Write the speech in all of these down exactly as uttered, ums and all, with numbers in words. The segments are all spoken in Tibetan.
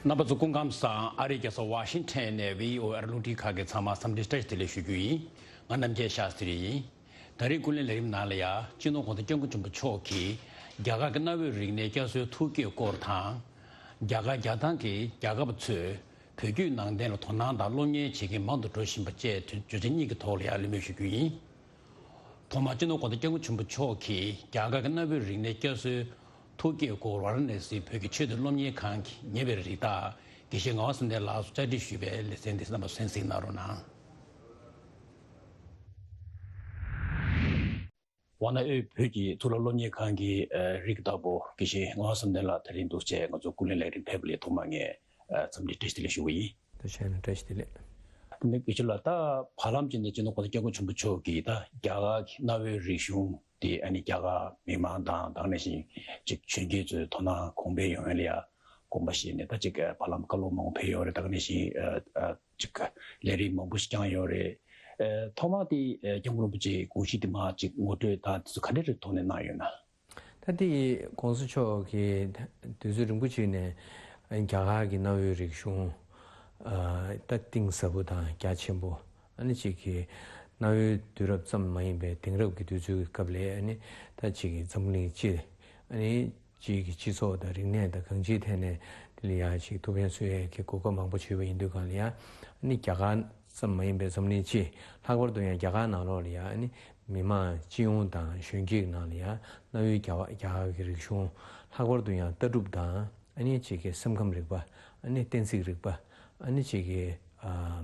རྣམ་པ་ཚོ་སྐུ་ཁམས་བཟང་། ཨ་རིའི་རྒྱལ་ས་ཝ་ཤིང་ཊོན་ནས་བྷི་ཨོ་ཨེ་རླུང་འཕྲིན་ཁང་གི་ཚང་མ་འཚམས་འདྲི་བཀྲ་ཤིས་བདེ་ལེགས་ཞུ་རྒྱུ་ཡིན། ང་རྣམ་རྒྱལ་ཤཱ་སྟྲི་ཡིན། ད་རེས་ཀུན་གླེང་ལས་རིམ་ནང་ལ་ཡ་སྤྱི་ནོར་གོང་ས་སྐྱབས་མགོན་ཆེན་པོ་མཆོག་གིས་རྒྱ་གར་གྱི་གནའ་བོའི་རིག་གནས་བསྐྱར་གསོའི་ཐུགས་བསྐྱེད་སྐོར་དང་། རྒྱ་གར་རྒྱག་སྟངས་ཀྱིས་རྒྱལ་ཁབ་ཚོས་བོད་བརྒྱུད་ནང་བསྟན་ལ་དོ་སྣང་དང་སློབ་གཉེར་བྱེད་མཁན་མང་དུ་འགྲོ་བཞིན་པ་བཅས་བརྗོད་བྱ་གཉིས་ཀྱི་ཐོག་ལ་ཡ་གླེང་མོལ་ཞུ་རྒྱུ་ཡིན། ཐོག་མར་སྤྱི་ནོར་གོང་ས་སྐྱབས་མགོན་ཆེན་པོ་མཆོག་གིས་རྒྱ་གར་གྱི་གནའ་བོའི་རིག་གནས་བསྐྱར་གསོའི་ཐུགས་བསྐྱེད་སྐོར་ཝཱ་ར་ཎ་སིའི་བོད་ཀྱི་ཆེས་མཐོའི་སློབ་གཉེར་ཁང་གིས་ཉེ་བའི་རིགས་དག་དགེ་བཤེས་ངག་དབང་བསམ་གཏན་ལགས་སུ་བཅར་འདྲི་ཞུས་པའི་ལེ་ཚན་འདི་རྣམ་པ་ཚོས་གཟིགས་གནང་རོགས་གནང་། ཝཱ་ཎ་དབུས་བོད་ཀྱི་གཙུག་ལག་སློབ་གཉེར་ཁང་གི་ཨ་རིགས་བདག་པོ་དགེ་བཤེས་ངག་དབང་བསམ་གཏན་ལགས་ད་རིང་འདུག་བྱས་ང་ཚོ་ཀུན་གླེང་ལས་རིམ་ཕེབས་པ་ལ་ཐོག་མར་ངས་ཨ་འཚམས་འདྲི་བཀྲ་ཤིས་བདེ་ལེགས་ཞུ་གི་ཡིན། ད་བྱས་ན་བཀྲ་ཤིས་བདེ་ལེགས། དེ་ནས་དགེ་བཤེས་ལགས། ད་བར་ལམ་ཅིག་ནས་སྤྱི་ནོར་གོང་ས་སྐྱབས་མགོན་ཆེན་པོ་མཆོག་གིས་ད་རྒྱ་གར་གྱི་གནའ་བོའི་རིག་གཞུང་དེ་ཨ་ནི་རྒྱ་གར་མི་མང་དང་དེ་ནང་བཞིན་ཅིག་གཞོན་སྐྱེས་ཚོའི་དོ་སྣང་གོང་འཕེལ་ཡོང་ཡ་ལ་ཡ་དགོངས་པ་བཞེས་ནས། ད་ཅིག་བར་ལམ་བཀའ་སློབ་མང་པོ་ཕེབས་ཡོད་རེད། དེ་ནང་བཞིན་ཨ་ཨ་ཅིག་ལས་རིམ་མང་པོ་ཞིག་བསྐྱངས་ཡོད་རེད། ཨ་ཐོག་མར་དེ་ཨ་སྐྱབས་མགོན་རིན་པོ་ཆེའི་དགོངས་གཞི་དེ་མར་ཅིག་ངོ་སྤྲོད་དང་དེ་ཚོ་ག་འདྲ་རེ་ཐོག་ནས་གནང་ཡོད་ན། ད་དེ་གོང་ས་མཆོག་གིས་དུས་ཚོད་རིང་པོ་ཅིག་ནས་རྒྱ་གར་གྱི་གནའ་བོའི་རིག་གཞུང་ཨ་ད་གཏིང་ཟབ་པོ་དང་རྒྱ་ཆེན་པོ། ཨ་ནི་གཅིག་གི་གནའ་བོའི་དུས་རབས་ཙམ་མ་ཡིན་པའི་དེང་རབས་ཀྱི་དུས་ཚོད་ཀྱི་སྐབས་ལ་ཨ་ནི་ད་གཅིག་གི་འཛམ་གླིང་སྤྱི། ཨ་ནི་གཅིག་གི་སྤྱི་ཚོགས་དང་རིག་གནས་དང་གང་ཅིའི་ཐད་ནས་དེ་ལ་ཡ་ཅིག་ཐུགས་ཕན་གསོས་ཡས་ཀྱི་གོ་སྐབས་མང་པོ་བྱུང་བ་ཡིན་དུས་གང་ལ་ཡ། ཨ་ནི་རྒྱ་གར་ཙམ་མ་ཡིན་པའི་འཛམ་གླིང་སྤྱི། ལྷག་པར་དུ་ཡང་རྒྱ་གར་ནང་ལོགས་ལ་ཡ་ཨ་ནི་མི་མང་སྤྱི་ཡོངས་དང་གཞོན་སྐྱེས་ནང་ལ་ཡ་གནའ་བོའི་རྒྱ་རྒྱ་གར་གྱི་རིག་གཞུང་། ལྷག་པར་དུ་ཡང་ལྟ་གྲུབ་དང་། ཨ་ནི་གཅིག་གི་སེམས་ཁམས་རིག་པ། ཨ་ནི་གཏན་ཚིགས་རིག་པ། ཨ་ནི་གཅིག་གི་ཨ་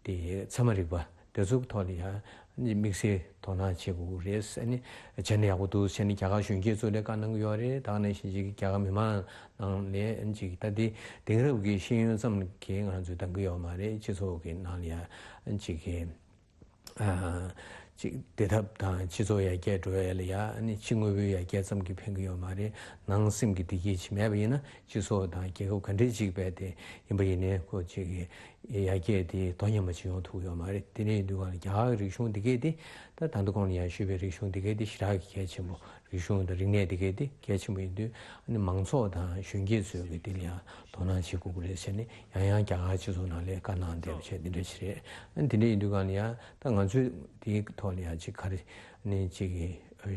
དེ་ཚད་མ་རིག་པ་དེ་ཚོའི་ཐོག་ལ་ཡང་དམིགས་བསལ་དོ་སྣང་བྱེད་དགོས་ཀྱི་རེད། ཨ་ནི་བྱས་ན་ཡག་པོ་འདུག་བྱས་ན་རྒྱ་གར་གཞོན་སྐྱེས་ཚོ་ལ་བཀའ་གནང་གི་ཡོད་རེད། ད་ག་ནང་བཞིན་ཅིག་རྒྱ་གར་མི་མང་ནང་ལ་ཅིག་ད་དེ་དེང་རབས་ཀྱི་ཤེས་ཡོན་ཙམ་གྱིས་ང་ཚོས་འདང་གི་ཡོད་མ་རེད། སྤྱི་ཚོགས་ཀྱི་ནང་ལ་ཡང་ཅིག་གི་ཨ་ཅིག་བདེ་ཐབས་དང་སྤྱི་ཚོགས་ཡར་རྒྱས་འགྲོ་ཡ་ལ་ཡ་ཨ་ནི་ཕྱི་དངོས་པོའི་ཡར་རྒྱས་ཙམ་གྱིས་ཕན་གྱི་ཡོད་མ་རེད། ནང་སེམས་ཀྱི་བདེ་སྐྱིད་ཅིག་མེད་པ་ཡིན་ན། སྤྱི་ཚོགས་དང་རྒྱལ་ཁབ་ག་འདྲའི་ཅིག་རྦད་དེ་ཡིན་པ་ཡིན་ནའི་ཁོ་ཅིག་གི་ཡར་རྒྱས་དེ་དོ་མཉམ་པ་ཅིག་ཡོང་ཐུབ་ཡོད་མ་རེད། དེ་འདྲ་ཡིན་དུས་གང་ལ་རྒྱ་གར་གྱི་རིག་གཞུང་འདི་གས་དེ་ད་ད་ལྟ་གོང་ལ་ཡང་ཞུས་པའི་རིག་གཞུང་འདི་གས་དེ་ཞེ་དྲག་གི་གལ་ཆེན་པོ། རིག་གཞུང་དང་རིག་གནས་འདི་གས་དེ་གལ་ཆེན་པོ་ཡིན་དུས། ཨ་ནི་མང་ཚོགས་དང་གཞོན་སྐྱེས་ཚོས་གི་དེ་ལ་ཡང་དོ་སྣང་བྱེད་དགོས་ཀྱི་རེད་ཟེར་ནས། ཡང་ཡང་རྒྱ་གར་སྤྱི་ཚོགས་ནང་ལ་བཀའ་གནང་བསྡད་པ་བྱས་འདི་འདྲ་ཞིག་རེད། ཨ་ནི་དེ་འདྲ་ཡིན་དུས་གང་ལ་ཡང་ད་ང་ཚོས་དེའི་ཐོག་ལ་ཡང་ཅིག་ག་རེ་ནི་ཅིག་གི་ཨ།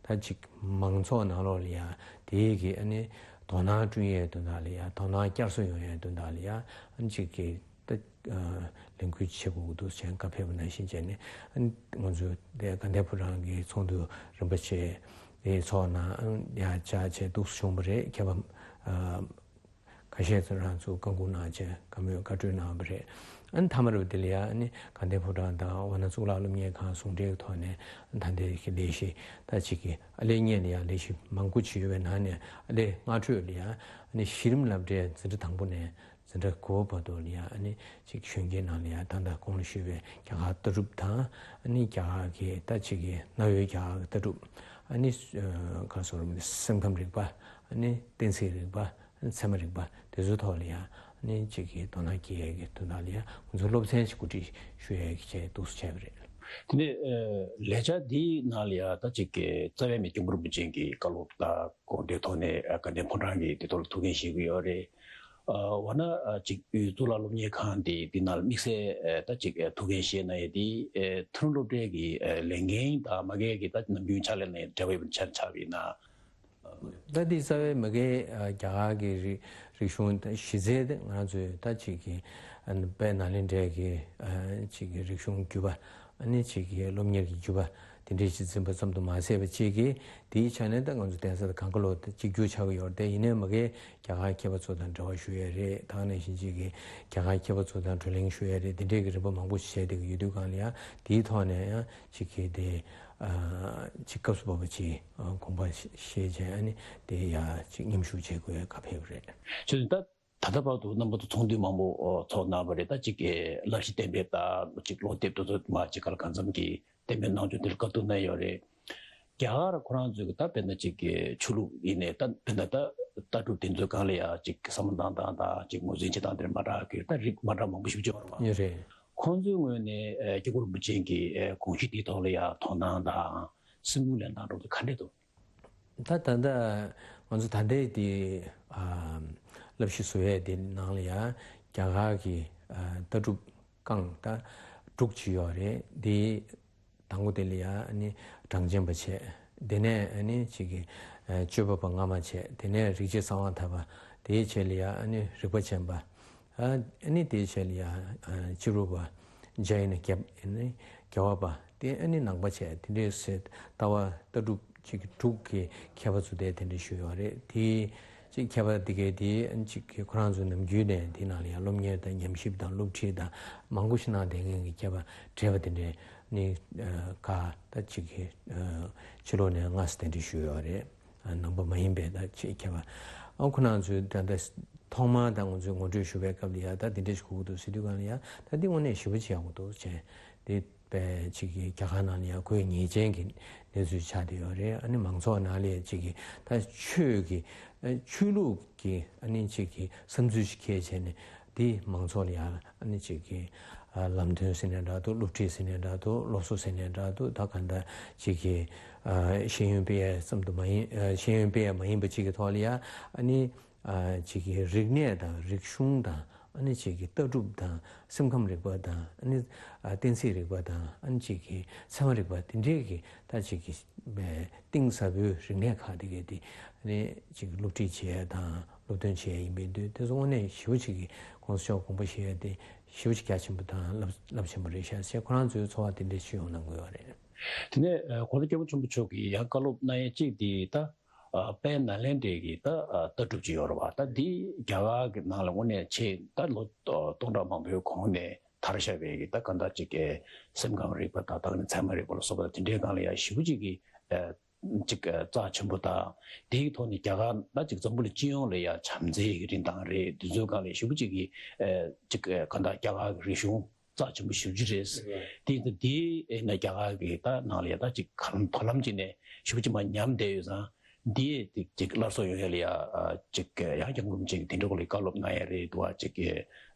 ད་ཅིག་མང་ཚོགས་ནང་ལོགས་ལ་ཡང་དེའི་གི་ཨ་ནི་དོ་སྣང་བསྐྲུན་ཡས་དོན་དག་ལ་ཡང་དོ་སྣང་བསྐྱར་གསོ་ཡོང་ཡས་དོན་དག་ལ་ཡང་ཨ་ནི་ཅིག་གི་ད་ལས་འགུལ་བྱེད་དགོས་འདུག་ཟེར་བཀའ་ཕེབས་པ་ནང་བཞིན་བྱས་ནས། ཨ་ནི་ང་ཚོ་དེ་དགའ་ལྡན་ཕོ་བྲང་གི་ཚོགས་འདུ་རིམ་པ་བྱས་དེ་ཚོགས་ནང་ཨ་ནི་ཡང་བཅར་བྱས་འདུག་སེ་བྱུང་བ་རེད། མཁས་པ་ཨ། ཁ་ཤས་ཚོ་རང་ཚོ་བཀའ་འགུག་གནང་བྱས་བཀའ་མོལ་བཀའ་འཁྲོལ་གནང་བ་རེད། ཨ་ནི་མཐའ་མར་དེ་ལ་ཡང་ཨ་ནི་དགའ་ལྡན་ཕོ་བྲང་དང་ཝཱ་ཎ་གཙུག་ལག་སློབ་གཉེར་ཁང་ཟུང་འབྲེལ་གྱི་ཐོག་ནས་ད་ལྟའི་གི་ལས་གཞི་ད་ཅིག་གི་ཨ་ལས་སྔོན་ལ་ཡང་ལས་གཞི་མང་པོ་བྱས་ཡོད་པའི་ནང་ནས་ཨ་ལས་སྔ་འཕྲོས་ལ་ཡང་ཨ་ནི་གཞི་རིམ་སློབ་གྲྭའི་འཛིན་གྲྭ་དང་པོ་ནས་འཛིན་གྲྭ་དགུ་པ་བར་དུ་ལ་ཡང་ཨ་ནི་ཅིག་གཞོན་སྐྱེས་ནང་ལ་ཡང་ད་ལྟ་གོང་ལ་ཞུས་པའི་རྒྱ་གར་ལྟ་གྲུབ་དང་། ཨ་ནི་རྒྱ་གར་གྱི་ད་ཅིག་གི་གནའ་བོའི་རྒྱ་གར་གྱི་ལྟ་གྲུབ། ཨ་ནི་ག་རེ་ཟེར་དགོས་རེད། སེམས་ཁམས་རིག་པ། ཨ་ནི་གཏན་ཚིགས་རིག་པ། ཚད་མ་རིག་པ་དེ་ཚོའི་ཐོག་ལ་ཡང་ཨ་ནི་གཅིག་གི་དོ་སྣང་སྐྱེ་ཡས་ཀྱི་དོན་དག་ལ་ཡང་ང་ཚོ་སློབ་ཚན་ཞིག་གོ་སྒྲིག་ཞུ་ཡས་ཀྱི་ཆེད་འདུག་སེ་བྱས་པ་རེད། དེ་ནས་ཨ་ལས་འཆར་འདིའི་ནང་ལ་ཡང་ད་ཅིག་གི་རྩ་བའི་མི་སྐྱབས་མགོན་རིན་པོ་ཆེ་གི་བཀའ་སློབ་དང་དགོངས་དོན་ཐོག་ནས་ཨ་དགའ་ལྡན་ཕོ་བྲང་གིས་དེ་ཐོག་ལ་ཐུགས་འགན་བཞེས་ཀྱི་ཡོད་རེད། ཨ་འོ་ན་ཨ་ཅིག་དབུས་གཙུག་ལག་སློབ་གཉེར་ཁང་འདི་འདི་ནང་ལ་དམིགས་བསལ་ཨ་ད་ཅིག་ཨ་ཐུགས་འགན་བཞེས་གནང་ཡས་འདི་ཨ་མཐོ་རིམ་སློབ་གྲྭའི་གི་ཨ་ལས་འགན་དང་མ་འགལ་གྱི་ད་ནམ་རྒྱུན་ཕྱག་ལས་གནང་ཡས་འབྲེལ་བ་ཡོད་པ་ཆ་ཆགས་པ་ཡིན་ན། ད་འདི་རྩ་བའི་མ་གི་ཨ་རྒྱ་གར་གྱི་རིག་རིག་གཞུང་ད་གཞི་རྩའི་ད་ང་རང་ཚོའི་ད་ཅིག་གི་ཨ་དཔལ་ནཱ་ལེནྡྲའི་གི་ཨ་ཅིག་གི་རིག་གཞུང་བརྒྱུད་པ། ཨ་ནི་ཅིག་གི་སློབ་གཉེར་གྱི་བརྒྱུད་པ་དེ་འདྲའི་ཅིག་འཛིན་པ་ཙམ་དུ་མ་ཟད་པ། ཅིག་གི་དེའི་ཆ་ནས་ད་ང་ཚོ་གདན་ས་དང་གང་ག་ལོ་ད་གཅིག་གྱུར་ཆགས་ཀྱི་ཡོད་རེད། དེ་ཡིན་ནའི་མ་གི་རྒྱ་གར་མཁས་པ་ཚོ་དང་འབྲེལ་བ་ཞུ་ཡས་རེད། ད་ག་ནང་བཞིན་ཅིག་གི་རྒྱ་གར་མཁས་པ་ཚོ་དང་བགྲོ་གླེང་ཞུ་ཡས་རེད། དེ་འདྲའི་གི་རིམ་པ་མང་པོ་ཞིག་བྱས་བསྡད་ཀྱི་ཡོད་དུས་གང་ལ་ཡང་དེའི་ཐོག་ནས་ཡང་ཅིག་གི་དེ་ཨ་ཅིག་སྐབས་སུ་བབས་པ་ཅིག་ཨ་དགོངས་པ་བཞེས་བྱས། ཨ་ནི་དེ་ཡ་ཅིག་མཉམ་ཞུགས་བྱེད་དགོས་ཡ་བཀའ་ཕེབས་རེད། ཆོས་ད་ད་ལྟ་བར་དུ་རྣམ་པ་ཚོ་ཚོགས་འདུ་མང་པོ་ཨ་ཚོགས་གནང་བ་རེད། ད་ཅིག་གི་བསླབ་གཞི་གཏན་འབེབས་དང་ཅིག་སློབ་དེབ་དེ་ཚོ་མ་ཅིག་ག་ལ་གང་འཚམ་གྱི་གཏན་འབེབས་གནང་རྒྱུ་དེ་ལ་བཀའ་བསྡུར་གནང་ཡོད་རེད། རྒྱ་གར་ཁོ་རང་ཚོས་ཀྱི་ད་དཔེར་ན་ཅིག་གི་ཆོས་ལུགས་ཡིན་ནའི་ད་དཔེར་ན་ད་ལྟ་གྲུབ་དེ་ཚོའི་སྒང་ལ་ཡ་ཅིག་བསམ་བློ་བཏང་སྟངས་དང་ཅིག་ངོས་འཛིན་བྱེད་སྟངས་དེ་མ་འདྲ་གི་ད་རིགས་མ་འདྲ་མང་པོ་ཞིག་ཡོད་རེད་པ། ཡོད་རེད། ཁོང་ཚོའི་ངོས་ནས་ཨ་སྐྱབས་མགོན་རིན་པོ་ཆེ་གི་ཨ་དགོངས་གཞི་དེའི་ཐོག་ལ་ཡ་དོ་སྣང་དང་སེམས་ཁུར་ལེན་སྟངས་འདྲ་པོ་དེ་ག་འདྲས་འདུག་ད་ད་ལྟ་ང་ཚོ་ད་ལྟའི་དེ་ཨ་ བསླབ་གཞི་བཟོ་ཡས་དེ་ནང་ལ་ཡང་རྒྱ་གར་གྱི་ཨ་ལྟ་གྲུབ་རྐང་ད་དྲུག་ཅིག་ཡོད་རེད། དེ་དང་པོ་དེ་ལ་ཡང་ཨ་ནི་གྲངས་ཅན་པ་བྱས། དེ་ནས་ཨ་ནི་ཅིག་གི་ཨ་སྤྱོད་པ་པ་སྔ་མ་བྱས། དེ་ནས་རིག་བྱེད་གསང་བ་མཐའ་པ། དེའི་རྗེས་ལ་ཡང་ཨ་ནི་རིག་པ་ཅན་པ། ཨ་ནི་དེའི་རྗེས་ལ་ཡང་ཨ་སྤྱི་རོལ་པ་འཇའ་ཡིན་ན་རྒྱབ་ཨ་ནི་རྒྱལ་བ་པ། དེ་ཨ་ནི་ནང་པ་བྱས། དེ་འདྲའི་ཟེར་ལྟ་བ་ལྟ་གྲུབ་ཅིག་གི་དྲུག་གི་མཁས་པ་ཚོ་དེ་དེ་འདྲ་ཞུ་ཡོད་རེད། དེ་ཅིག་མཁས་པ་དེ་གའི་དེ་ཨ་ནི་ཅིག་གི་ཁོ་རང་ཚོ་ནམ་རྒྱུན་ནས་དེ་ནང་ལ་ཡང་སློབ་གཉེར་དང་ཉམས་ཞིབ་དང་སློབ་ཁྲིད་དང་མང་པོ་ཞིག་གནང་བསྡད་མཁན་གྱི་མཁས་པ་བགྲེས་པ་དེ་འདྲའི་ནི་ཨ་ཁ་ད་ཅིག་གི་ཨ་ཕྱི་ལོགས་ནས་མངའ་གསོལ་དེ་འདྲ་ཞུ་ཡོད་རེད། ནང་པ་མ་ཡིན་པའི་ད་ཆེད་མཁས་པ། ཨ་ཁོ་རང་ཚོའི་ད་ལྟ་ཐོག་མར་ད་ང་ཚོས་ངོ་སྤྲོད་ཞུ་བའི་སྐབས་ལ་ཡ་ད་འདི་འདྲ་ཞིག་དགོས་ཀྱི་འདུག་ཟེར་དུས་སྒང་ལ་ཡ་ད་འདི་དངོས་གནས་ཞེ་པོ་ཅིག་ཡག་པོ་འདུག་བྱས། འདི་པའི་ཅིག་གི་རྒྱ་གར་ནང་ལ་ཡ་དགོས་ངེས་ཅན་གྱི་གནས་ཚུལ་ཆགས་བསྡད་ཡོད་རེད། ཨ་ནི་མང་ཚོགས་ནང་ལ་ཡ་ཅིག་གི་ད་ཆོས་ཀྱི་ཨ་ཆོས་ལུགས་ཀྱི་ཨ་ནི་ཅིག་གི་བསམ་ཚུལ་ཞིག་འཁྱེར་བྱས་ནས། འདི་མང་ཚོགས་ལ་ཡང་ཨ་ནི་ཅིག་གི་ཨ་ལམ་སྟོན་ཟེར་ནའི་འདྲ་འདུག་སློབ་ཁྲིད་ཟེར་ནའི་འདྲ་འདུག་སློབ་གསོ་ཟེར་ནའི་འདྲ་འདུག་ད་ག་འདྲ་ཅིག་གི་ཨ་ཤེས་ཡོན་སྤེལ་ཡས་ཙམ་དུ་མ་ཡིན། ཨ་ཤེས་ཡོན་སྤེལ་ཡས་མ་ཡིན་པ་ཅིག་གི་ཐོག་ལ་ཡང་ཨ་ནི་ཨ་ཅིག་གི་རིག་གནས་དང་རིག་གཞུང་དང་ཨ་ནི་ཅིག་གི་ལྟ་གྲུབ་དང་སེམས་ཁམས་རིག་པ་དང་ཨ་ནི་ཨ་གཏན་ཚིགས་རིག་པ་དང་ཨ་ནི་ཅིག་གི་ཚད་མ་རིག་པ་དེ་འདྲའི་གི་ད་ཅིག་གི་གཏིང་ཟབ་པོའི་རིག་གནས་ཁག་དེ་གའི་དེ་ཨ་ནི་ཅིག་སློབ་ཁྲིད་བྱེད་ཡས་དང་། སློབ་སྟོན་བྱེད་ཡས་ཡིན་པའི་དུས་དེ་ཚོ་དངོས་གནས་ཞེ་པོ་ཅིག་གི་༸གོང་ས་མཆོག་དགོངས་པ་བཞེས་ཡས་དེ་ཞེ་པོ་ཅིག་རྒྱ་ཆེན་པོ་དང་རླབས་རླབས་ཆེན་པོ་རེད་ཤག་ཅེས་ཁོ་རང་ཚོའི་ཚོར་བ་དེ་འདྲ་ཞིག་ཡོང་གནང་དགོས་པ་རེད། དེ་ནས་ཨ་གོང་ས་སྐྱབས་མགོན་ཆེན་པོ་མཆོག་གིས་ཡང་བཀའ་སློབ་གནང་ཡས་གཅིག་དེ་ད་ཨ་དཔལ་ནཱ་ལེནྡྲའི་གི་ད་ཨ་ལྟ་གྲུབ་ཅིག་ཡོད་རེད་བ། ད་འདི་རྒྱ་གར་གི་ནང་ལ་དངོས་གནས་ཆེས་ད་ལོ་སྟོང་ཕྲག་མང་པོའི་གོང་ནས་དར་བཞག་པའི་གི་ད་གང་ལྟར་ཅིག་གི་སེམས་ཁམས་རིག་པ་དང་ད་ག་ནས་ཚད་མ་རིག་པ་ལ་སོགས་པ་དེ་འདྲའི་སྒང་ལ་ཡང་ཞེ་པོ་ཅིག་གི་ཨ་ཅིག་རྩ་ཆེན་པོ་དང་། དེའི་ཐོག་ནས་རྒྱ་གར་ད་ཅིག་འཛམ་བུ་གླིང་སྤྱི་ཡོངས་ལ་ཡང་བྱམས་བརྩེ་ཡི་རིན་ཐང་རེད། དེ་ཚོའི་སྒང་ལ་ཞེ་པོ་ཅིག་གི་ཨ་ཅིག་གང་ལྟར་རྒྱ་གར་གྱི་རིག་གཞུང་རྩ་ཆེན་པོ་ཞེ་པོ་ཅིག་རེད། དེ་ཡིན་ཙང་དེའི་ནང་རྒྱ་གར་གྱི་ད་ནང་ལ་ཡང་ད་ཅིག་གང་བར་ལམ་ཅིག་ནས་ཞེ་པོ་ཅིག་མར་ཉམས་བསྡད་ཡོད་ཙང་། དེ་ཅིག་སླར་གསོ་ཡོང་ཡ་ལ་ཡ་ཅིག་ཡང་སྐྱབས་མགོན་རིན་པོ་ཆེ་གིས་དེ་འདྲ་སྐོར་ལ་བཀའ་སློབ་གནང་ཡ་རེད་འདུག་བ། ཅིག་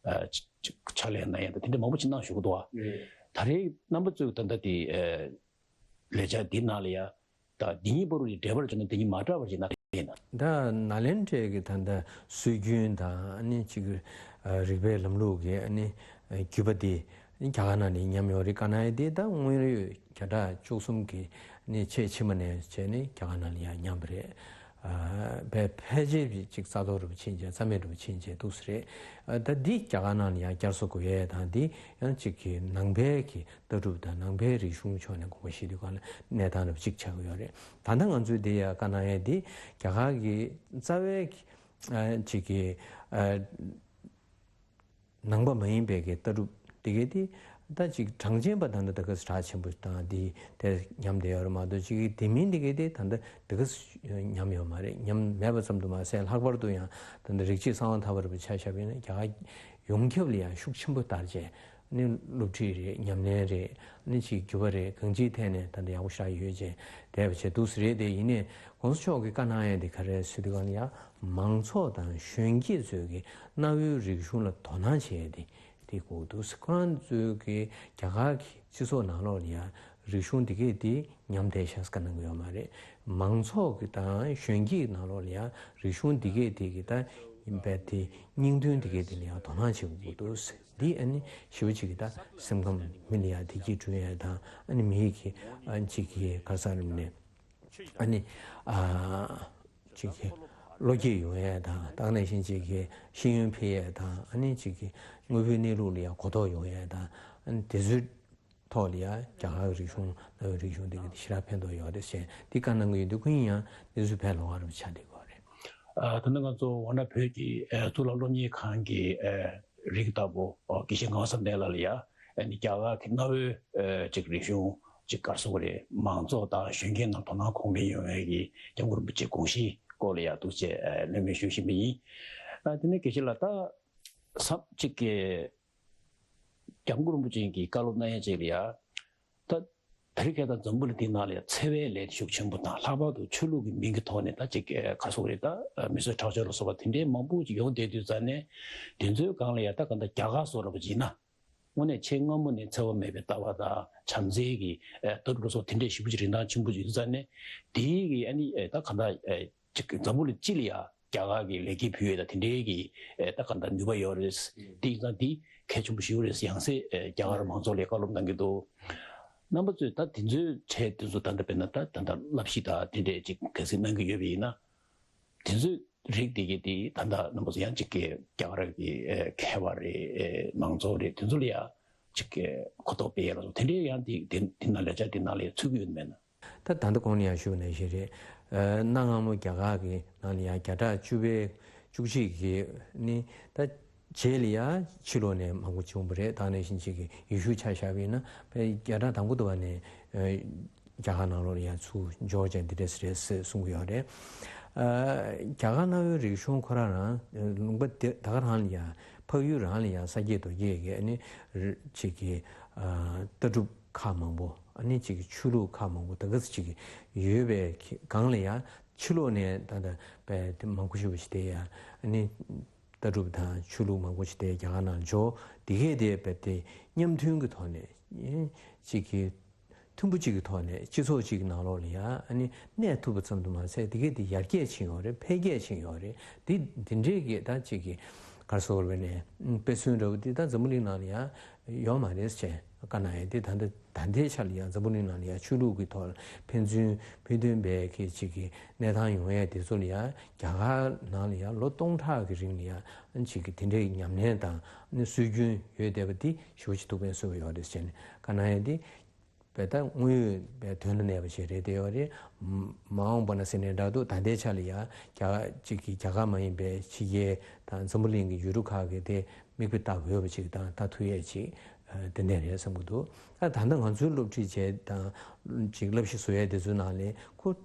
ཅིག་ཕྱག་ལས་གནང་ཡ་དང་དེ་འདྲ་མང་པོ་ཅིག་གནང་བཞུགས་འདུག་བ། ད་རེས་རྣམ་པ་ཚོས་ད་ལྟ་དེ་ལས་འཆར་འདི་ནང་ལ་ཡ། ད་འདི་གཉིས་བར་དུ་འབྲེལ་བར་བྱུང་ན་འདི་གཉིས་མ་འདྲ་བར་བྱས་ན་ཡིན་ན། ད་ནཱ་ལེནྡྲའི་གི་ད་ལྟ་སྲོལ་རྒྱུན་དང་ཨ་ནི་ཅིག་རིག་པའི་ལམ་ལུགས་ཀྱི་ཨ་ནི་བརྒྱུད་པ་འདི་རྒྱ་གར་ནང་ནས་ཉམས་ཡོད་རེད། དཀའ་གནད་འདི་ད་དངོས་ཡོད་བརྒྱ་ཕྲག་བཅུ་གསུམ་གྱི་ཨ་ནི་ཕྱེད་ཕྱི་མ་ནས་བྱས་ནས་རྒྱ་གར་ནང་ལ་ཡང་ཉམས་པ་རེད། ཕལ་ཕལ་ཆེར་ཅིག་རྩ་གཏོར་རུ་ཕྱིན་བྱས་རྩ་མེད་རུ་ཕྱིན་བྱས་འདུག་ས་རེད། ད་འདི་རྒྱ་གར་ནང་ལ་ཡང་བསྐྱར་གསོ་དགོས་ཡས་དང་འདི་ཡང་ཅིག་གི་ནང་པའི་གི་ལྟ་གྲུབ་དང་ནང་པའི་རིག་གཞུང་ཕྱོགས་ནས་དགོངས་པ་བཞེས་དུས་སྒང་ལ་གནས་སྟངས་རབ་གཅིག་ཆགས་ཀྱི་ཡོད་རེད། ད་ལྟ་ང་ཚོས་འདི་ཡ་བཀའ་གནང་ཡས་འདི་རྒྱ་གར་གྱི་རྩ་བའི་གི་ཨ་ཅིག་གི་ཨ་ནང་པ་མ་ཡིན་པའི་གི་ལྟ་གྲུབ་འདི་གའི་དེ་ད་ཅིག་གྲངས་ཅན་པ་ད་ལྟ་ད་ག་སེ་གྲགས་ཆེན་པོ་དང་འདི་དེ་ཉམས་བསྡད་ཡོད་རེད་མ་གཏོགས། ཅིག་གི་དེ་མིན་འདི་གའི་དེ་ད་ལྟ་ད་ག་སེ་ཉམས་ཡོད་མ་རེད། ཉམས་མེད་པ་ཙམ་དུ་མ་ཟད་ལྷག་པར་དུ་ཡང་ད་ལྟ་རིག་བྱེད་གསང་བ་མཐའ་པ་རུ་ཆ་བཞག་པ་ཡིན་ན་རྒྱ་གར་ཡོངས་ཁྱབ་ལ་ཡང་ཤུགས་ཆེན་པོ་དར་བྱས། ནི་སློབ་ཁྲིད་རེད། ཉམས་ལེན་རེད། ནི་ཅིག་འགྱུར་བ་རེད། གང་ཅིའི་ཐད་ནས་ད་ལྟ་ཡག་པོ་ཞེ་དྲག་ཡོད་ཅེས་དེ་བྱས་འདུག་ཟེར་རེད། དེ་ཡིན་ནའི་གོང་ས་མཆོག་གིས་བཀའ་གནང་ཡས་དེ་ག་རེ་ཟེར་དུས་སྒང་ལ་ཡང་མང་ཚོགས་དང་གཞོན་སྐྱེས་ཚོས་ཀྱི་གནའ་བོའི་རིག་གཞུང་ལ་དོ་སྣང་བྱེད་ཡས་དེ་དེ་དགོས་འདུག་ཟེར། ཁོ་རང་ཚོས་ཀྱི་རྒྱ་གར་གྱི་སྤྱི་ཚོགས་ནང་ལོགས་ལ་ཡང་རིག་གཞུང་འདི་གས་དེ་ཉམས་བསྡད་ཤག་ཟེར་བཀའ་གནང་གི་ཡོད་མ་རེད། མང་ཚོགས་ཀྱི་དང་གཞོན་སྐྱེས་ནང་ལོགས་ལ་ཡང་རིག་གཞུང་འདི་གས་དེ་གི་ད་ཡིན་པའི་དེ་སྙིང་དོན་འདི་གས་དེ་ལ་ཡང་དོ་སྣང་བྱེད་དགོས་ཀྱི་འདུག་ཟེར། འདི་ཨ་ནི་ཞེ་པོ་ཅིག་གི་ད་སེམས་ཁམས་མི་ལ་ཡང་བདེ་སྐྱིད་བསྐྲུན་ཡས་དང་ཨ་ནི་མི་གི་ཨ་ཅིག་གི་ག་ས་རིམ་ནས་ཨ་ནི་ཨ་ཅིག་གི་བློ་སྐྱེད་ཡོང་ཡས་དང་ད་ག་ནང་བཞིན་ཅིག་གི་ཤེས་ཡོན་འཕེལ་ཡས་དང་ཨ་ནི་ཅིག་གི་དངོས་པོའི་གནས་ལུགས་ལ་ཡང་གོ་རྟོགས་ཡོང་ཡས་དང་ཨ་ནི་དེ་ཚོའི་ཐོག་ལ་ཡང་རྒྱ་གར་གྱི་རིག་གཞུང་གནའ་བོའི་རིག་གཞུང་འདི་གི་ཞེ་དྲག་ཕན་ཐོགས་ཡོད་རེད་ཟེར་འདི་བཀའ་གནང་གི་ཡོད་འདུག་ཁོང་ཡང་འདི་ཚོ་ཕན་ལོགས་ཀ་རུ་ཆགས་བསྡད་ཡོད་རེད། ཨ་ད་ནི་ང་ཚོ་འོ་ན་བོད་ཀྱི་ཨ་གཙུག་ལག་སློབ་གཉེར་ཁང་གི་ཨ་རིགས་ལྟ་བུ་ཨོ་དགེ་བཤེས་ངག་དབང་བསམ་གཏན་ལགས་ལ་ཡ་ཨ་ནི་རྒྱ་གར་གྱི་གནའ་བོའི་ཨ་ཅིག་རིག་གཞུང་ཅིག་ག་རེ་ཟེར་དགོས་རེད། མང་ཚོགས་དང་གཞོན་སྐྱེས་ནང་དོ་སྣང་གོང་འཕེལ་ཡོང་བའི་གི་སྐྱབས་མགོན་རིན་པོ་ཆེའི་དགོངས་གཞི་སྐོར་ལ་ཡ་འདུག་ཅེས་ཨ་གླེང་མོལ་ཞུ་བཞིན་པ་ཡིན། ཨ་དེ་ནས་དགེ་བཤེས་ལགས་ད་ས་གཅིག་གི་སྐྱབས་མགོན་རིན་པོ་ཆེ་གིས་བཀའ་སློབ་གནང་ཡ་ཅིག་ལ་ཡ། ད་ད་རེས་ཁ་སང་འཛམ་བུ་གླིང་འདིའི་ནང་ལ་ཡ་འཚེ་བའི་ལས་ཤུགས་ཆེན་པོ་དང་ལྷག་པར་དུ་ཆོས་ལུགས་ཀྱི་མིང་གི་ཐོག་ནས་ད་ཅིག་ག་རེ་ཟེར་དགོས་རེད། ད་མི་གསོད་ཁྲག་སྦྱོར་ལ་སོགས་པ་དེ་འདྲའི་མང་པོ་ཅིག་ཡོང་བསྡད་དུས་ཙང་ནས་དེ་ཚོའི་སྒང་ལ་ཡ་ད་གང་ལྟར་རྒྱ་གར་བཟོ་འདྲ་པོ་ཅིག་ཡིན་ན། དངོས་གནས་ཆེས་སྔ་མོ་ནས་འཚེ་བ་མེད་པའི་ལྟ་བ་དང་བྱམས་བརྩེ་གི་ལྟ་གྲུབ་ལ་སོགས་དེ་འདྲའི་ཞེ་པོ་ཅིག་རིན་ཐང་ཆེན་པོ་ཅིག་ཡོད་ཙང་ནས་དེའི་གི་ཨ་ནི་ད་གང་ལྟར། ཅིག་འཛམ་བུ་གླིང་སྤྱི་ལ་ཡ་ རྒྱ་གར་གྱི་ལེགས་སྐྱེས་ཕུལ་ཡས་དང་དེ་འདྲའི་གི་ད་ག་འདྲ་ནུས་པ་ཡོད་རེད། དེ་ཡིན་ཙང་དེ་གལ་ཆེན་པོ་ཞིག་རེད། ཡང་སེ་རྒྱ་གར་མང་ཚོགས་ལ་བཀའ་སློབ་གནང་གི་འདུག་རྣམ་པ་ཚོས་ད་དེ་ཚོའི་གྲས་དེ་ཚོ་ད་ལྟ་དཔེར་ན་ད་ད་ལྟ་བསླབ་གཞི་དང་དེ་འདྲས་ཅིག་གལ་སྲིད་གནང་གི་ཡོད་པ་ཡིན་ན། དེ་ཚོའི་རིགས་དེ་གའི་དེ་ད་ལྟ་རྣམ་པ་ཚོ་ཡང་ཅིག་གི་རྒྱ་གར་གྱི་མཁས་པ་རེད། མང་ཚོགས་རེད། དེ་ཚོ་ལ་ཡང་ཅིག་གི་གོ་རྟོགས་སྤེལ་ཡས་ལ་སོགས་དེ་འདྲའི་ཡང་དེ་དེ་དེ་ནང་ལས་འཆར་དེ་ནང་ལ་ཡང་ཚུད་ཀྱི་ཡོད་མེད་ན། ད་ད་ལྟ་གོང་ནས་ཡང་ཞུས་པ་ནང་བཞིན་རེད། གནའ་སྔ་མོ་རྒྱ་གར་གྱི་ནང་ལ་ཡང་བརྒྱ་ཕྲག་བཅུ་པའི་བཅུ་གཅིག་གི་ནི་ད། རྗེས་ལ་ཡང་ཕྱི་ལོགས་ནས་མང་པོ་བྱུང་བ་རེད། ད་ག་ནང་བཞིན་ཅིག་གི་ཡེ་ཤུ་ཆ་བཞག་པ་ཡིན་ན་བརྒྱ་ཕྲག་དང་པོ་དུ་བ་ནས་རྒྱ་གར་ནང་ལོགས་ལ་ཡང་ཚུར་འབྱོར་ཅིང་འདི་འདྲས་རེད་ཟེར་གསུང་གི་ཡོད་རེད། རྒྱ་གར་གནའ་བོའི་རིག་གཞུང་ཁོ་རང་རང་ལུང་པ་དེ་ད་ག་རང་ལ་ཡང་འཕགས་ཡུལ་རང་ལ་ཡང་ས་སྐྱེས་རྡོ་སྐྱེས་ཀྱི་ཨ་ནི་ཅིག་གི་ལྟ་གྲུབ་ཁག་མང་པོ་ཨ་ནི་ཅིག་གི་ཆོས་ལུགས་ཁག་མང་པོ་ད་ག་ཚོད་ཅིག་ཡོད་པའི་སྒང་ལ་ཡང་ཕྱི་ལོགས་ནས་ད་ལྟ་བས་དེ་མང་པོ་ཞེ་པོ་ཞིག་དེ་ཡང་ཨ་ནི། ལྟ་གྲུབ་དང་ཆོས་ལུགས་མང་པོ་ཞིག་དེ་རྒྱ་གར་ནང་འབྱོར། དེ་གས་དེ་རྦད་དེ་མཉམ་མཐུན་གྱི་ཐོག་ནས་གཅིག་གི་མཐུན་པོ་གཅིག་གི་ཐོག་ནས་སྤྱི་ཚོགས་གཅིག་གི་ནང་ལོགས་ལ་ཡང་ཨ་ནི་གནས་ཐུབ་པ་ཙམ་དུ་མ་ཟད་དེ་གས་དེ་ཡར་རྒྱས་ཕྱིན་ཡོད་རེད། འཕེལ་རྒྱས་ཕྱིན་ཡོད་རེད། དེ་དེ་འདྲའི་གི་ད་གཅིག་གི་ག་རེ་ཟེར་དགོས་རེད་ནས་དཔེ་མཚོན་འདྲ་བོ་དེ་ད་འཛམ་བུ་གླིང་ནང་ལ་ཡང་ཡོད་མ་རེད་ཟེར་བྱས་བཀའ་གནང་ཡས་དེ་ད་ལྟ། ད་ལྟའི་ཆ་ལ་ཡང་འཛམ་བུ་གླིང་ནང་ལ་ཡང་ཆོས་ལུགས་ཀྱི་ཐོག་ལ་ཕན་ཚུན་ཕན་ཚུན་བའི་གི་ཅིག་གི་གནས་སྟངས་ཡོང་ཡས་དེ་ཚོ་ལ་ཡང་རྒྱ་གར་ནང་ལ་ཡང་ལོ་སྟོང་ཕྲག་གི་རིང་ལ་ཡང་ཅིག་གི་དེ་འདྲའི་ཉམས་ལེན་དང་ནི་སྲོལ་རྒྱུན་ཡོད་བསྡད་པ་འདི་ཞེ་པོ་ཅིག་ཐུགས་ཕན་གསོས་པ་ཡོད་རེད་ཟེར་ནས་བཀའ་གནང་ཡས་འདི་བས་ད་དངོས་ཡོད་བས་དོན་ལ་གནས་པ་ཞིག་རེད་བསྡད་ཡོད་རེད། མ་འོངས་པ་ན་ཟེར་ནས་འདྲ་འདུག་ད་ལྟའི་ཆ་ལ་ཡང་རྒྱ་གར་ཅིག་གི་རྒྱ་གར་མ་ཡིན་པའི་ཕྱི་རྒྱལ་དང་འཛམ་བུ་གླིང་གི་ཡུལ་གྲུ་ཁག་གི་དེ། མིག་དཔེ་ལྟ་དགོས་པ་ཅིག་དང་ལྟ་ཐུབ་ཡས་ཅིག་ཏན་ཏན་རེད་བསམ་གྱི་འདུག་ད་ད་ལྟ་ང་ཚོའི་སློབ་ཁྲིད་བྱས་དང་ཅིག་བསླབ་གཞི་བཟོ་ཡས་དེ་ཚོའི་ནང་ལས་ཁོ་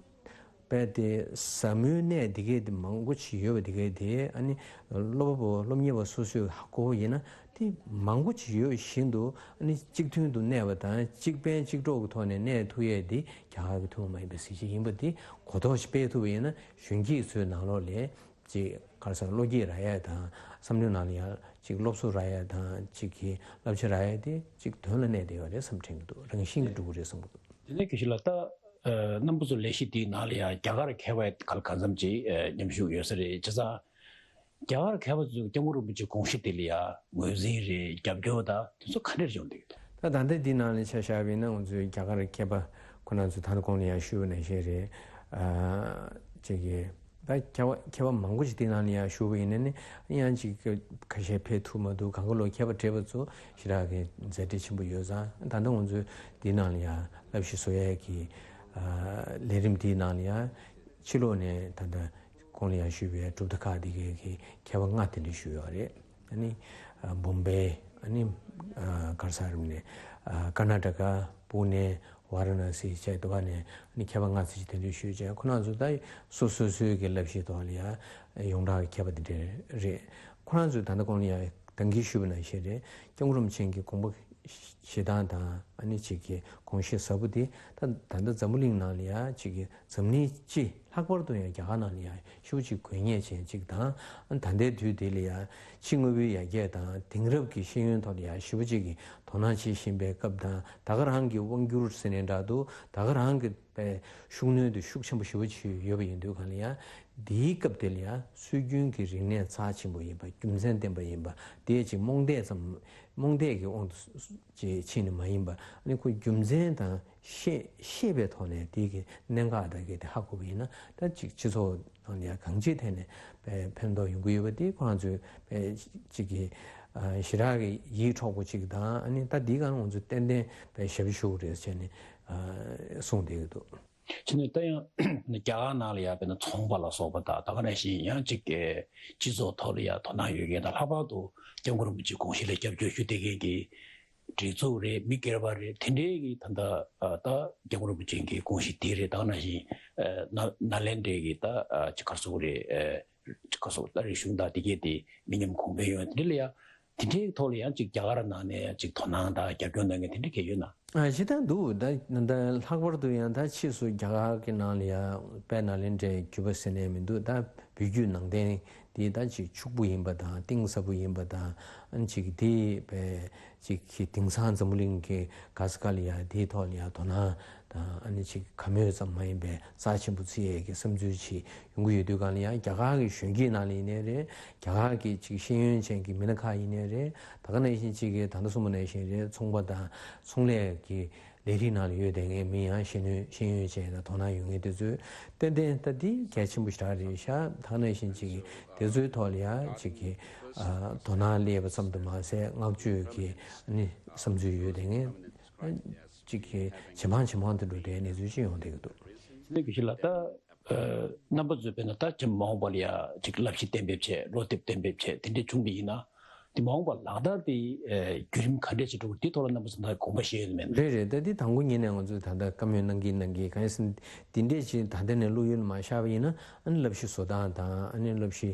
རྦད་དེ་ཟབ་མོའི་གནད་འདི་གས་དེ་མང་པོ་ཅིག་ཡོད་པ་འདི་གས་དེ་ཨ་ནི་སློབ་པ་པོ་སློབ་གཉེར་བ་སོ་སོས་ཧ་གོ་བ་ཡིན་ན་དེ་མང་པོ་ཅིག་ཡོད་བཞིན་དུ་ཨ་ནི་གཅིག་མཐུན་དུ་གནས་པ་དང་གཅིག་ཕན་གཅིག་གྲོགས་ཀྱི་ཐོག་ནས་གནས་ཐུབ་ཡས་དེ་རྒྱ་གར་གྱི་ཐུན་མོང་མ་ཡིན་པའི་གཟི་བརྗིད་ཡིན་པ་དེ་གོ་རྟོགས་ཤིག་སྤེལ་ཐུབ་པ་ཡིན་ན་གཞོན་སྐྱེས་ཚོའི་ནང་ལོགས་ལས། ཅིག་ག་རེ་ཟེར་བློ་སྐྱེད་རག་ཡས་དང་བསམ་བློའི་ནང་ལ་ཡང་ཅིག་སློབ་གསོ་རག་ཡས་དང་ཅིག་གི་བསླབ་བྱ་རག་ཡས་དེ་ཅིག་དོན་ལ་གནས་བསྡད་ཡོད་རེད་བསམ་དྲན་གྱི་འདུག་རང་བཞིན་གྱིས་འགྲོ་གི་རེད་བསམ་གྱི་འདུག་དེ་ནས་དགེ་བཤེས་ལགས་ད་རྣམ་པ་ཚོ་ལས་གཞི་འདིའི་ནང་ལ་ཡང་རྒྱ་གར་མཁས་པ་ག་ལ་གང་འཚམ་ཅིག་མཉམ་ཞུགས་ཡོད་ས་རེད། བྱས་ཙང་རྒྱ་གར་མཁས་པ་ཚོས་སྐྱབས་མགོན་རིན་པོ་ཆེའི་དགོངས་གཞི་དེ་ལ་ཡང་ངོས་འཛིན་རེད། རྒྱབ་སྐྱོར་དང་དེ་ཚོ་ག་འདྲས་བྱུང་འདུག་ད་ད་ལྟ་འདི་ནང་ལ་ཆ་བཞག་པ་ཡིན་ན་ང་ཚོའི་རྒྱ་གར་མཁས་པ་ཁོ་རང་ཚོ་ད་ནི་གོང་ལ་ཡང་ཞུས་པ་ནང་བཞིན་རེད། ཨ་ཅིག་གི་ད་མཁས་པ་མཁས་པ་མང་པོ་ཞིག་དེ་ནང་ལ་ཡང་ཞུགས་པ་ཡིན་ན་ནི་ཡང་ཅིག་ཁ་ཤས་ཕེབས་ཐུབ་མ་འདུག་གང་ག་ལོ་མཁས་པ་བགྲེས་པ་ཚོ་ཞེ་དྲག་གི་མཛད་བྲེལ་ཆེན་པོ་ཡོད་ཙང་ད་ལྟ་ང་ཚོའི་འདི་ནང་ལ་ཡང་བསླབ་གཞི་བཟོ་ཡས་ཀྱི་ཨ་ལས་རིམ་འདིའི་ནང་ལ་ཡང་ཕྱི་ལོགས་ནས་ད་ལྟ་གོང་ལ་ཡང་ཞུས་པའི་གྲུབ་མཐའ་ཁག་འདི་གའི་གི་མཁས་པ་ལྔ་དེ་འདྲ་ཞུས་ཡོད་རེད། ཨ་ནི་ཨ་བོམ་བེ། ཨ་ནི་ཨ་ག་རེ་ཟེར་ནས་ཨ་ཀར་ན་ཊ་ཀ། པུ་ནེ། ཝཱ་ར་ཎ་སི་བཅས་དུ་བ་ནས་ཨ་ནི་མཁས་པ་ལྔ་ཙམ་ཞིག་དེ་འདྲ་ཞུས་བྱས་ཁོ་རང་ཚོ་ད་སོ་སོ་སོའི་གི་བསླབ་གཞིའི་ཐོག་ལ་ཡང་ཡོངས་གྲགས་ཀྱི་མཁས་པ་དེ་འདྲ་རེད། ཁོ་རང་ཚོས་ད་ལྟ་གོང་ལ་ཡང་ད་གིན་ཞུས་པ་ནང་བཞིན་རེད། སྐྱབས་མགོན་རིན་པོ་ཆེ་གི་དགོངས་པ་བཞེས་སྟངས་དང་ཨ་ནི་ཅིག་གི་དགོངས་བཞེད་ཟབ་པོ་དེ་ད་ད་ལྟ་འཛམ་བུ་གླིང་ནང་ལ་ཡང་ཅིག་གི་འཛམ་གླིང་སྤྱི་ལྷག་པར་དུ་ཡང་རྒྱ་གར་ནང་ལ་ཡང་ཤུགས་ཆེ་དགོས་ངེས་ཅན་ཅིག་དང་། ད་ལྟའི་དུས་འདི་ལ་ཡང་ཕྱི་དངོས་པོའི་ཡར་རྒྱས་དང་དེང་རབས་ཀྱི་ཤེས་ཡོན་ཐོག་ལ་ཡང་ཞེ་པོ་ཅིག་གི་དོ་སྣང་བྱེད་བཞིན་པའི་སྐབས་དང་ད་ག་རང་གི་དབང་སྒྱུར་ཟེར་ནས་འདྲ་འདུག་ད་ག་རང་གི་པའི་ཤུགས་སྣོན་དེ་ཤུགས་ཆེན་པོ་ཞེ་པོ་ཅིག་ཡོད་པ་ཡིན་དུས་གང་ལ་ཡང་འདིའི་སྐབས་དེ་ལ་ཡང་སྲོལ་རྒྱུན་གྱི་རིག་གནས་རྩ་ཆེན་པོ་ཡིན་པ་རྒྱུ་མཚན་ལྡན་པ་ཡིན་པ་དེ་ཅིག་རྨོངས་དད་ཙམ་རྨོངས་དད་ཀྱི་དབང་དུ་ཅིག་ཕྱིན་ནས་མ་ཡིན་པ་ཨ་ནི་ཁོ་རྒྱུ་མཚན་དང་། ཤེས་ཤེས་པའི་ཐོག་ནས་དེ་གི་གནད་འགག་དང་གི་དེ་ཧ་གོ་བ་ཡིན་ན་ད་ཅིག་སྤྱི་ཚོགས་ནང་ལ་ཡང་གང་ཅིའི་ཐད་ནས་དཔེ་ཕན་ཐོགས་ཡོང་གི་ཡོད་པ་དེ་ཁོ་རང་ཚོའི་དཔེ་ཅིག་གི་ཨ་ཞེ་དྲག་གི་ཡིད་འཕྲོག་པོ་ཅིག་དང་ཨ་ནི་ད་འདི་ག་ང་ཚོ་ཏན་ཏན་དཔེ་ཞབས་ཞུ་རེད་ཟེར་ནས་ཨ་གསུངས་བསྡད་ཀྱི་འདུག་བྱས་ནས་ད་ཡང་རྒྱ་གར་ནང་ལ་ཡང་དཔེར་ན་ཚོང་པ་ལ་སོགས་པ་དང་ད་ག་ནང་བཞིན་ཡང་ཅིག་གི་སྤྱི་ཚོགས་ཐོག་ལ་ཡང་དོ་སྣང་ཡོད་མཁན་དང་ལྷག་པར་དུ་སྐྱབས་མགོན་རིན་པོ་ཆེའི་དགོངས་གཞི་ལ་སྐྱབས་བཅོལ་ཞུ་བསྡད་མཁན་གྱི། སྒྲིག་འཛུགས་རེད། མི་སྒེར་པ་རེད། དེ་འདྲའི་གི་ད་ལྟ་ཨ་ད་སྐྱབས་མགོན་རིན་པོ་ཆེ་གི་དགོངས་གཞི་དེ་རེད། ད་ག་ནང་བཞིན་ཨ་ན་ནཱ་ལེནྡྲའི་གི་ད་ཨ་ཅིག་ག་རེ་ཟེར་དགོས་རེད། ཨ་ཅིག་ག་རེ་ཟེར་དགོས། ད་རིག་གཞུང་དང་དེ་གས་དེ་མི་ཉམས་གོང་འཕེལ་ཡོང་དེ་འདྲ་ལ་ཡ་དེ་འདྲའི་ཐོག་ལ་ཡང་ཅིག་རྒྱ་གར་ནང་ནས་ཡང་ཅིག་དོ་སྣང་དང་རྒྱབ་སྐྱོར་གནང་མཁན་དེ་འདྲ་གས་ཡོད་ན། ཨ་ཇི་ལྟར་འདུག་ད་ད་ལྷག་པར་དུ་ཡང་ད་ཕྱིས་སུ་རྒྱ་གར་གྱི་ནང་ལ་ཡང་དཔལ་ནཱ་ལེནྡྲའི་རྒྱུད་པ་ཟེར་ནས་མི་འདུག་ད་བོད་བརྒྱུད་ནང་བསྟན་འདི་ད་ཅིག་ཕྱུག་པོ་ཡིན་པ་དང་གཏིང་ཟབ་པོ་ཡིན་པ་དང་ཨ་ཅིག་འདི་བས་ཅིག་གི་དེང་སང་འཛམ་བུ་གླིང་གི་ག་ས་ག་ལ་ཡང་འདིའི་ཐོག་ལ་ཡང་དོ་སྣང་དང་ཨ་ནི་ཅིག་ག་མོས་ཙམ་མ་ཡིན་པའི་རྩ་ཆེན་པོ་བརྩི་ཡས་ཀྱི་བསམ་ཚུལ་ཅིག་ཡོང་གི་ཡོད་དུས་གང་ལ་ཡང་རྒྱ་གར་གྱི་གཞོན་སྐྱེས་ནང་ལ་ཡིན་ནའི་རེད། རྒྱ་གར་གྱི་ཅིག་ཤེས་ཡོན་ཅན་གྱི་མི་སྣ་ཁག་ཡིན་ནའི་རེད། ད་ག་ནང་བཞིན་ཅིག་གི་ད་ལྟ་གསུངས་པ་ནང་བཞིན་རེད། ཚོང་པ་དང་ཚོང་ལས་ཀྱི་ལས་རིགས་ནང་ལ་ཡོད་བསྡད་མཁན་མི་ཡང་ཤེས་ཡོན་ཤེས་ཡོན་ཅན་དང་དོ་སྣང་ཡོད་མཁན་དེ་ཚོས་ཏན་ཏན་ད་འདི་གལ་ཆེན་པོ་ཞེ་དྲག་རེད་ཤག་ད་ག་ནང་བཞིན་ཅིག་གི་དེ་ཚོའི་ཐོག་ལ་ཡང་ཅིག་གི་ཨ་དོ་སྣང་སླེབས་པ་ཙམ་དུ་མ་ཟད་བསྔགས་བརྗོད་ཀྱི་ཨ་ནི་བསམ་ཚུལ་ཡོད་བསྡད་མཁན་ཅིག་གི་ཇེ་མང་ཇེ་མང་དུ་འགྲོ་བསྡད་གནས་ཚུལ་ཅིག་ཡོང་བསྡད་ཀྱི་འདུག་དེ་ནས་དགེ་བཤེས་ལགས་ད། རྣམ་པ་ཚོས་དཔེར་ན་ད་ཅིག་མ་འོངས་པ་ལ་ཡ་ཅིག་བསླབ་གཞི་གཏན་འབེབས་བྱས་བློ་དེབ་གཏན་འབེབས་བྱས་དེ་འདྲས་བྱུང་བ་ཡིན་ན་དེ་མ་འོངས་པ་ལག་བསྟར་དེ་བརྒྱུད་རིམ་ག་འདྲས་ཅིག་འགྲོ་དགོས་དེ་ཐོག་ལ་རྣམ་པ་ཚོ་ད་དགོངས་པ་བཞེས་ཡོད་མེད། རེད་རེད། ད་དེ་དང་པོ་ཉིད་ནས་ང་ཚོས་ད་ལྟ་བཀའ་མོལ་གནང་གིན་གནང་གིན་གང་ཡིན་ཟེར་ན་དེ་འདྲས་ཅིག་ད་ལྟ་ནས་བློ་ཡུལ་མ་ཤར་བ་ཡིན་ན་ཨ་ནི་བསླབ་གཞི་བཟོ་སྟངས་དང་ཨ་ནི་བསླབ་གཞི་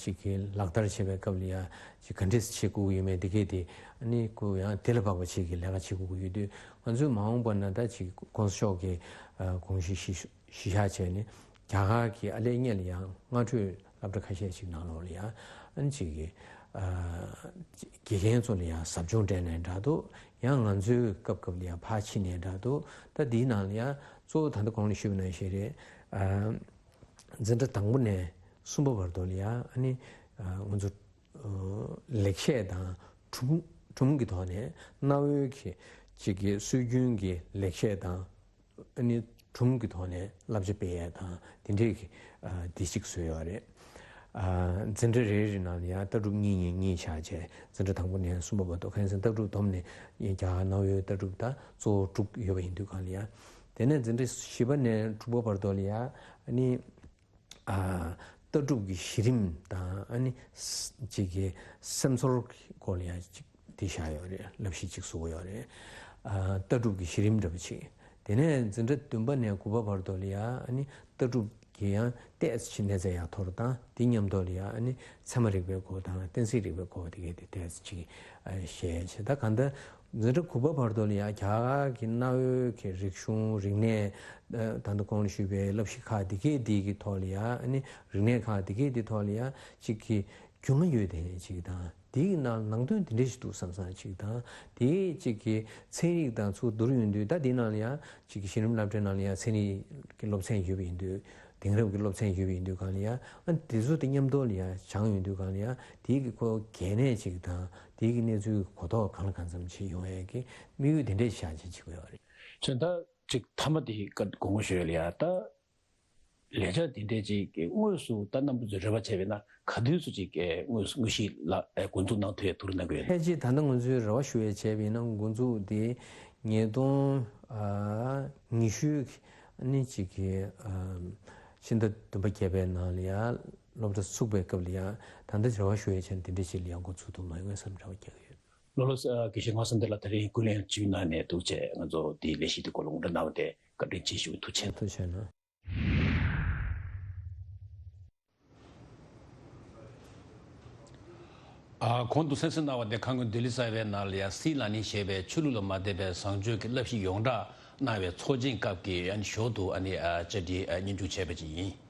ཅིག་གི་ལག་བསྟར་བྱེད་པའི་སྐབས་ལ་ཡ་ཅིག་ག་འདྲས་བྱེད་དགོས་ཀྱི་ཡོད་མེད་དེ་གས་དེ་ཨ་ནི་ཁོ་ཡང་དེ་ལ་དཔག་པ་ཅིག་གི་ལས་ཀ་བྱེད་དགོས་ཀྱི་ཡོད་དུས་ང་ཚོས་མ་འོངས་པ་ན་ད་ཅིག་གོང་ས་མཆོག་གི་དགོངས་གཞི་གཞི་གཞི་བཞག་བྱས་ནས་རྒྱ་གར་གྱི་ཨ་ལས་སྔོན་ལ་ཡང་སྔ་འཕྲོས་སློབ་གྲྭ་ཁ་ཤས་ཤིག་ནང་ལོགས་ལ་ཡང་ཨ་ནི་ཅིག་གི་ཨ་དགེ་རྒན་ཚོ་ལ་ཡང་ཟབ་སྦྱོང་སྤྲད་ནའི་འདྲ་འདུག་ཡང་ང་ཚོའི་སྐབས་སྐབས་ལ་ཡང་ཕར་ཕྱིན་ནའི་འདྲ་འདུག་ད་འདིའི་ནང་ལ་ཡང་གཙོ་བོ་ད་ལྟ་གོང་ལ་ཞུས་པ་ནང་བཞིན་རེད། ཨ་འཛིན་གྲྭ་དང་པོ་ནས་གསུམ་པ་བར་དུ་ལ་ཡང་ཨ་ནི་ཨ་ང་ཚོ་ཨ་ལེགས་བཤད་དང་སྒྲུང་སྒྲུང་གི་ཐོག་ནས་གནའ་བོའི་གི་ཅིག་གི་སྲོལ་རྒྱུན་གྱི་ལེགས་བཤད་དང་། ཨ་ནི་སྒྲུང་གི་ཐོག་ནས་བསླབ་བྱ་སྤེལ་ཡས་དང་དེ་འདྲས་ཀྱི་ཨ་དེ་གཅིག་བཟོས་ཡོད་རེད། ཨ་འཛིན་གྲྭ་རེ་རེ་ནང་ལ་ཡང་ལྟ་གྲུབ་གཉིས་གཉིས་གཉིས་བཞག་བྱས་འཛིན་གྲྭ་དང་པོ་ནས་གསུམ་པ་བར་དུ་ཁ་སང་ལྟ་གྲུབ་བསྡོམས་ནས་རྒྱ་གར་གནའ་བོའི་ལྟ་གྲུབ་དང་གཙོ་བོ་དྲུག་ཡོད་པ་ཡིན་དུས་གང་ལ་ཡང་དེ་ནས་འཛིན་གྲྭ་བཞི་པ་ནས་དྲུག་པ་བར་དུ་ལ་ཡང་ཨ་ནི། ཨ་ལྟ་གྲུབ་ཀྱི་གཞི་རིམ་དང་ཨ་ནི་ས་ཅིག་གི་སེམས་ཚོར་གྱི་སྐོར་ལ་ཡང་ཅིག་དེ་བཞག་ཡོད་རེད། བསླབ་གཞི་ཅིག་བཟོ་གི་ཡོད་རེད། ཨ་ལྟ་གྲུབ་ཀྱི་གཞི་རིམ་འདྲ་པོ་ཅིག་དེ་ནས་འཛིན་གྲྭ་བདུན་པ་ནས་དགུ་པ་བར་དུ་ལ་ཡང་ཨ་ནི་ལྟ་གྲུབ་ཀྱི་ཡང་ཏོག་ཙམ་ཅིག་གནས་ཚད་ཡར་མཐོ་རུ་བཏང་། དེ་མཉམ་དུ་ལ་ཡང་ཨ་ནི་ཚད་མ་རིག་པའི་སྐོར་དང་གཏན་ཚིགས་རིག་པའི་སྐོར་དེ་གའི་དེ་ཏོག་ཙམ་ཅིག་ཨ་བཤད་བྱས། ད་གང་ལྟར་འཛིན་གྲྭ་དགུ་པ་བར་དུ་ལ་ཡང་རྒྱ་གར་གྱི་གནའ་བོའི་གི་རིག་གཞུང་རིག་གནས། ཨ་ད་ལྟ་གོང་ལ་ཞུས་པའི་བསླབ་གཞི་ཁག་འདི་གའི་འདི་གི་ཐོག་ལ་ཡང་ཨ་ནི་རིག་གནས་ཁག་འདི་གའི་འདི་ཐོག་ལ་ཡང་ཅིག་གི་རྒྱུས་མངའ་ཡོད་དེ་ཅིག་དང་། དེའི་ནང་ནང་དོན་འདི་འདྲ་ཞིག་འདུག་བསམ་བསམ་ཅིག་དང་། དེའི་ཅིག་གི་ཚན་རིག་དང་ཚུར་བསྡུར་ཡོང་དུས་ད་འདི་ནང་ལ་ཡང་ཅིག་གི་གཞི་རིམ་སློབ་གྲྭའི་ནང་ལ་ཡང་ཚན་རིག་གི་སློབ་ཚན་ཡོད་པ་ཡིན་དུས། དེང་རབས་ཀྱི་སློབ་ཚན་ཡོད་པ་ཡིན་དུས་གང་ལ་ཡང་ཨ་དེ་ཚོ་དེ་མཉམ་དུ་ལ་ཡང་སྦྱངས་ཡོང་དུས་གང་ལ་ཡང་དེའི་གི་ཁོ་གལ་གནད་ཅིག་དང་དེའི་གི་གནས་ཚུལ་གོ་རྟོགས་གང་ལ་གང་འཚམ་ཅིག་ཡོང་ཡས་ཀྱི་དམིགས་ཡུལ་དེ་འདྲས་བཞག་ཅིག་བྱེད་དགོས་ཡོད་རེད། བྱས་ད་ཅིག་མཐའ་མ་དེ་ཀ་དགོངས་པ་ཞུ་ཡ་ལ་ཡ་ད་ལས་འཆར་དེ་འདྲས་ཅིག་དངོས་སུ་ད་རྣམ་པ་ཚོས་རེ་བ་བྱས་པས་ན་ག་དུས་སུ་ཅིག་དངོས་དངོས་གཞི་ལ་འགོ་འཛུགས་གནང་ཐུབ་ཡ་ཐུགས་རེ་གནང་གི་ཡོད། ཕལ་ཆེར་ད་ལྟ་ང་ཚོས་རེ་བ་ཞུ་ཡ་བྱས་པས་ན་འགོ་འཛུགས་དེ་ཉིས་སྟོང་ཉི་ཤུ་ནི་ཅིག་གི་ཕྱི་ཟླ་བདུན་པ་བརྒྱད་པའི་ནང་ལ་ཡང་སློབ་གྲྭ་ཚུགས་པའི་སྐབས་ལ་ཡང་ད་ལྟ་རེ་བ་ཞུ་ཡ་བྱས་ན་དེ་འདྲ་ཞིག་ལ་ཡང་འགོ་ཚུགས་ཐུབ་མ་ཡོང་བསམ་རེ་བ་རྒྱག་གི་ཡོད། ལགས་ལགས་སོ། དགེ་བཤེས་ངག་དབང་བསམ་འཕེལ་ལགས་ད་རིང་སྐུ་ལས་བྱུང་གནང་ནས་འདུག་བྱས་ང་ཚོ་དེའི་ལས་གཞི་དེ་སྐོར་ལ་དགོངས་འགྲེལ་གནང་བ་དེ་བཀའ་དྲིན་ཆེ་ཞུ། ཐུགས་རྗེ་ཆེ། ཐུགས་རྗེ་གནང་། ཨ་གོང་དུ་གསན་གཟིགས་གནང་བ་དེ་ཁམས་ཁུལ་ལྡི་ལི་གསར་པའི་ནང་ལ་ཡང་སི་ལ་ནི་ཞེས་པའི་ཆོས་ལུགས་ལ་མ་ལྟོས་པའི་བཟང་སྤྱོད་ཀྱི་བསླབ་གཞི་ཡོངས་བསྒྲགས་གནང་བའི་ཚོགས་ཆེན་སྐབས་ཀྱི་ཨ་ནི་ཞོར་དུ་ཨ་ནི་ཨ་བཅར་འདྲི་ཨ་སྙན་ཞུ་བྱས་པ་ཅིག་ཡིན།